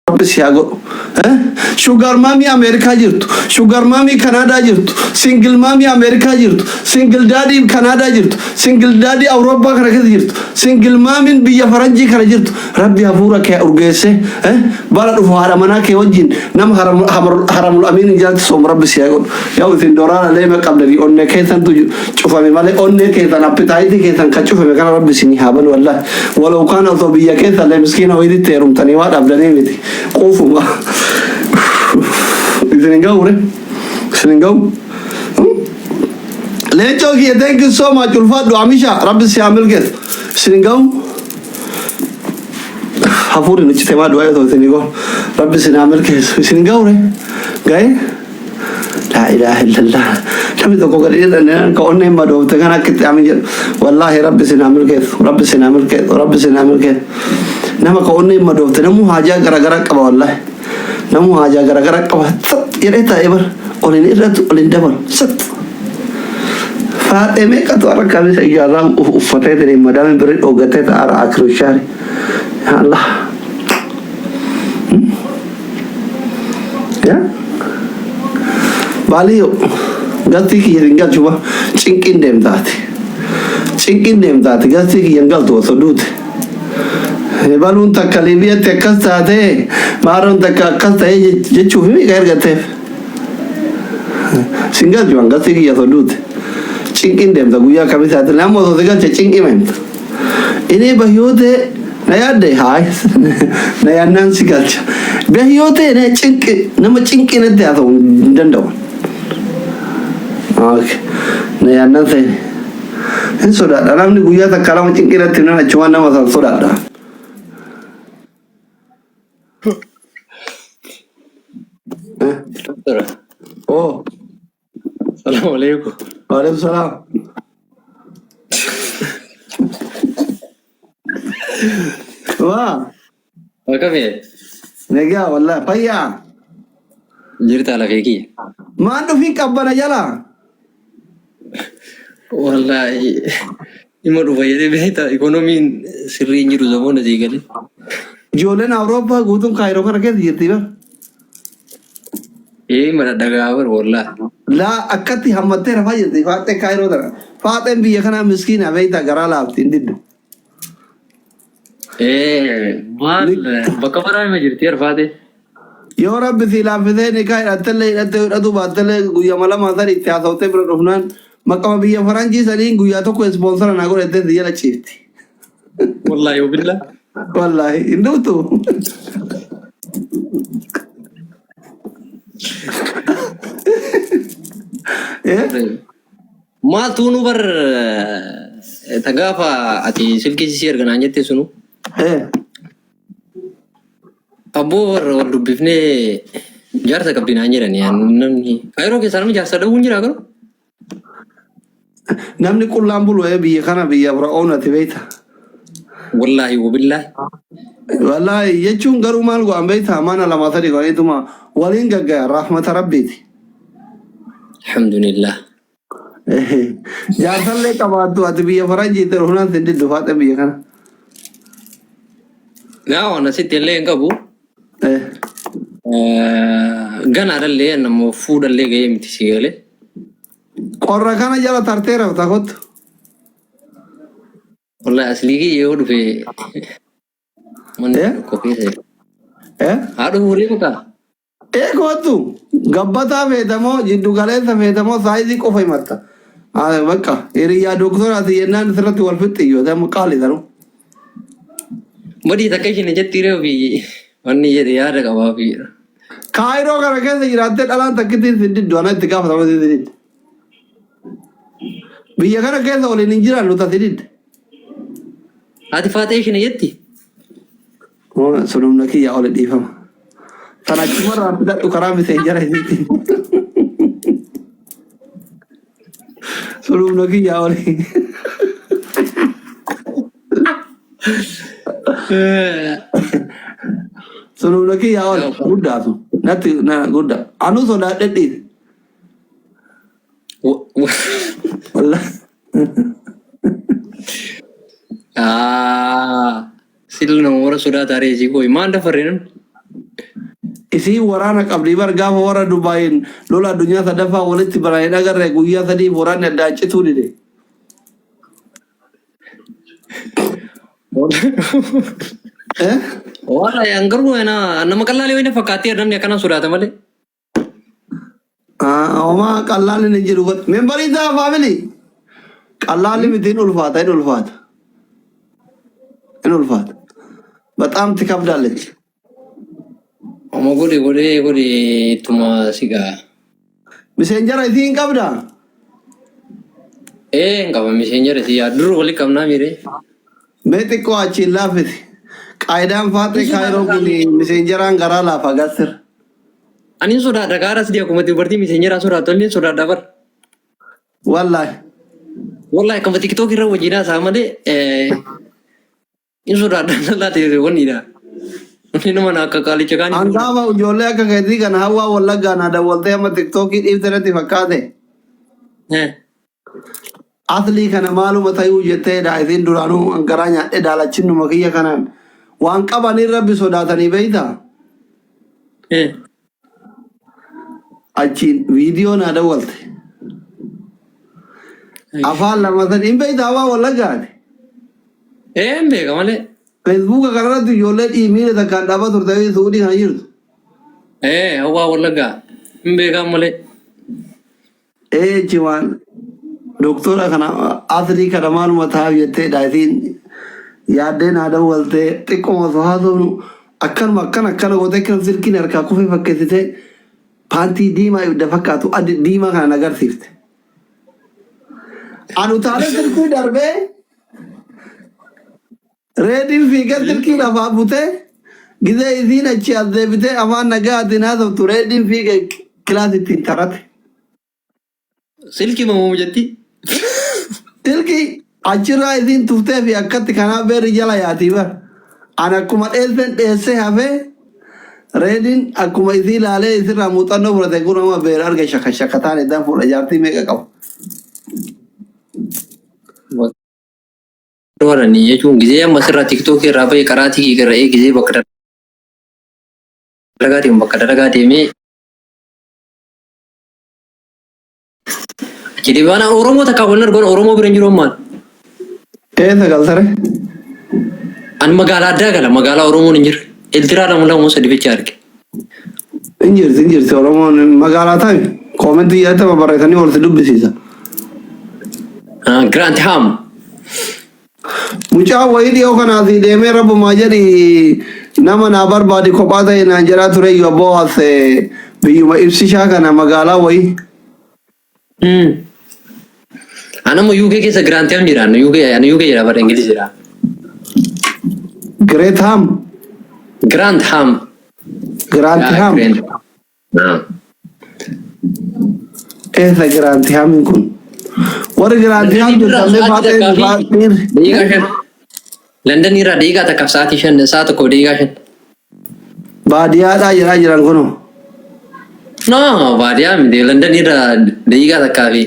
Rabbi si haa godhu. Shugar maamii Ameerikaa jirtu, shugar maamii Kanaadaa jirtu, single maamii Ameerikaa jirtu, single daadii Kanaadaa jirtu, single daadii Awurooppaa kana keessa jirtu, single maamiin biyya faranjii kana jirtu, Rabbi hafuura kee urgeessee bara dhufu haadha manaa kee wajjin nama haramul amiin jalatti soomu Rabbi si haa godhu. Yaa isin doraara leema qabdanii onnee keessantu cufame malee onnee keessan appitaayitii keessan kan cufame kana Rabbi isinii haa banu wallaahi. Walaw kaan osoo biyya keessa illee miskiina wayiitti heerumtanii waa dhabdanii miti. Quufuma. Isin hin ga'u re? Isin hin ga'u? Leencoo kiyya, thank you so much, ulfaadhu Amisha, Rabbi si haa milkeessu. Isin hin ga'u? Hafuurri nu cite maa du'aa yoo isin hin ga'u? Rabbi isin haa milkeessu. Isin hin ga'u re? Ga'ee? Laa ilaaha illallah. Namni tokko gadi jedhan ka onneen madoofte kan akka itti amin jedhu. Wallaahi Rabbi isin haa milkeessu. Rabbi isin haa milkeessu. Rabbi isin haa milkeessu. Nama ka onneen madoofte namuu haajaa garagara qaba wallaahi. Namuu haajaa garagara qaba. Sat jedhee taa'ee bar. Ol hin irratu, ol hin dabalu. Sat. Faaxee meeqatu har'a kamisa ijaarraa uffatee ta'e madaamiin birrii dhooggatee taa'ara akirushaari. Ya Allah. Yaa Baaliyo galtii kiyya hin galchu ba cinqiin deemtaati. Cinqiin deemtaati, galtii kiyya hin galtu osoo duute. Baluun takka Liibiyatti akkas taatee, maaroon takka akkas ta'ee jechuuf himi ka ergatteef. Sin galchu an galtii kiyya osoo duute. Cinqiin deemta guyyaa kamisaati nama osoo si galche cinqii meemta. Inni bahiyootee na yaadde haay na yaannaan si galcha. Bahiyootee na cinqi nama cinqii natti haasa'u hin danda'u. Okay. Na yaannaan seeni. Hin sodaadha, namni guyyaa takka lama cinqii natti himnan achumaan nama san sodaadha. Doctor, Oh, Assalamu alaikum. Waalaikum salaam. Waa, Akkami? Nagaa wallahi fayyaa. Jirta lafee kiyya. Maan dhufii qabbana jala? Wallaahi dhimma dhufa jedhee beekta, ikonomiin sirrii hin jiru zamoona sii galee. Ijoolleen Awurooppaa guutuun Kaayiroo kana keessa jirti bar. Ee, mana dhagaa bar wallaahi. Laa, akkatti hammattee rafaa jirti faaxee Kaayiroo tana. Faaxeen biyya kanaa miskiina beektaa, garaa laafti, hin diddu. Ee, maal bakka maraa hima jirti arfaate. Yoo Rabbi sii laaffisee nikaa hidhattellee hidhattee, hidhatuu baattellee, guyyama lama sadi itti haasawtee bira dhufnaan maqama biyya faranjii saniin guyyaa tokko ispoonsara naa godhattee si jala ciifti. Wallaahi wabillaa. Wallaahi hin dhuftu. Eh? Maal tuunuu bar ta gaafa ati silkii sisii erga naan jette sunu. Eh. Abboo bar wal dubbifnee jaarsa qabdi naan jedhani namni. Kaayiroo keessaa namni jaarsa dhabuun jira garuu. Namni qullaan bulu biyya kana biyya Fir'aunati beekta. Wallaahi wabillaahi. Wallaahi jechuun garuu maal godhan beekta, mana lama sadi godhanituma waliin gaggaya, rahmata Rabbiiti. Alhamdulillah. Jaarsallee qabaattu ati biyya faranjiitti dhufnaan sin diddu faaxe biyya kana. Naa waan asitti illee hin qabu. Ganaadhallee nama fuudhallee gahee miti si galee. Qorra kana jala tartee rafta, kottu. Wallaahi aslii kiyya yoo dhufe manni tokko keessa jira. Haa dhufu ree bakka. Ee, kottu, gabbataa feetamoo, jiddu galeessa feetamoo, saayizii qofa himatta. Bakka hiriyyaa doktoraati jennaan sirratti wal fixxiyyo amma qaali sanuu. Badii takka isheen jetti ree ofii wanni jedhe yaada qabaa fi. Kaayiroo kana keessa jiraattee dhalaan takkittiin sin diddu, ana itti gaafatama sin didde. Biyya kana keessa waliin hin jiraannu tasi didde. Haati faaxee isheen jetti. Sun humna kiyyaa oli, dhiifama. Sana achumarraa fidadhu karaa miseenjara isiitiin. Sun humna kiyyaa oli. Sun humna kiyyaa oli. Guddaa sun. Natti na guddaa. Anuu sodaadhe dhiise. Wallahi. Sila nama warra sodaa taaree isii kooyi maan dafarre namni. Isiin waraana qabdi bar. Gaafa warra Dubaayin lola addunyaa sadaffaa walitti bananii agarre, guyyaa 3 waraanni addaan cituu dide. Eh? Wallahi an garuu nama qallaalee wayina fakkaatee namni akkana sodaata malee. Ah, homaa qallaalli ni jiru. Membarii ta'a, family. Qallaalli miti, hin ulfaata, hin ulfaata. Hin ulfaata. በጣም ትከብዳለች። Oma godhe godhee godhe ittuma sigaa. Messenger isii hin qabdaa? Ee, hin qaba messenger si yaa dur wali qabnaa miire. Mee xiqqoo achiin laaffisi. Qaayidaan faaxee Kaayiroo kun messengeraan garaa laafa gassir. Ani sodaadha kaaras di akkuma dubartii messengeraa sodaattu illee sodaadha bar. Wallaahi. Wallahi akkuma TikTok irra wajjin haasaa malee hin sodaadha lallaate wannidha. Wanni nama na akka qaalicha kaanii. Angaafa ijoollee akka keetii kana hawaa Wallaggaa na dawwaltee amma TikTokii dhiifte natti fakkaate. Aslii kana maaluma tayuu jetteedha. Isin duraanuu garaa nyaadhee daalachinnuma kiyya kanaan waan qabanii rabbi sodaatanii beeyta. Achiin viidiyoo naa dawwalte. Afaan lama sadi hin beeyta hawaa Wallaggaati. Ee, hin beeka malee. Facebooka kanarratti ijoollee dhiimiile takkaan dhaabaa turte Suudii kana jirtu. Ee, hawaa Wallaggaa hin beekaa malee. Ee, jechi waan doktora kana aslii kana maaluma taa'aaf jetteedha. Isiin yaaddee naa dawwaltee xiqqoo osoo haasofnu akkanuma akkana akkana gootee akkana silkiin harkaa kufee fakkeessitee paantii diimaa ibidda fakkaatu adi diimaa kana na agarsiifte. Anu utaalee silkii darbee reediin fiigee silkii lafaa butee gizee isiin achi as deebitee afaan nagaatiin haasoftu reediin fiigee kilaasittiin tarate. Silkii mamuum jetti. Silkii achirraa isiin tuftee fi akkatti kanaaf beerri jala yaatii bar. Ani akkuma dheessen dheessee hafee reediin akkuma isii ilaalee isirraa muuxannoo fudhate kun amma beera arge shaka shakataan iddaan fuudha jaartii meeqa qaba. Warani jechuun gizee amma sirraa TikTokii irraa bahee karaa tikii irra gizee bakka dalagaa deemu bakka dalagaa deemee achi deebi'aan Oromoo takka wal argoon Oromoo bira hin jiru ammaan. Eessa galtare? Ani magaalaa addaa gala, magaalaa Oromoon hin jirre. Eltiraa lama lama sadi bicha arge. Hin jirti, hin jirti Oromoon magaalaa ta'i. Commentii jalatti barreessanii ol si dubbisiisa. Grantham. Mucaan wayii dhiyoo kanaa asii deemee rabbumaa jedhi nama naa barbaadi kophaa ta'e naan jedhaa ture iyyuu abboo as biyyuma ibsishaa kana magaalaa wayii. Ani amma UK keessa Grantham jira. Ani UK, ani UK jira bara Ingiliz jira. Great Ham. Grantham. Grantham. Eessa Granthamiin kun? Warri Grantham jirtallee faaxee faaxee. 5:05. London irraa daqiiqaa takkaaf sa'aatii 5, sa'a 1:05. Baadiyyaadhaa jedhaa jiran kunoo. No, baadiyyaa miti. London irraa daqiiqaa takkaa fi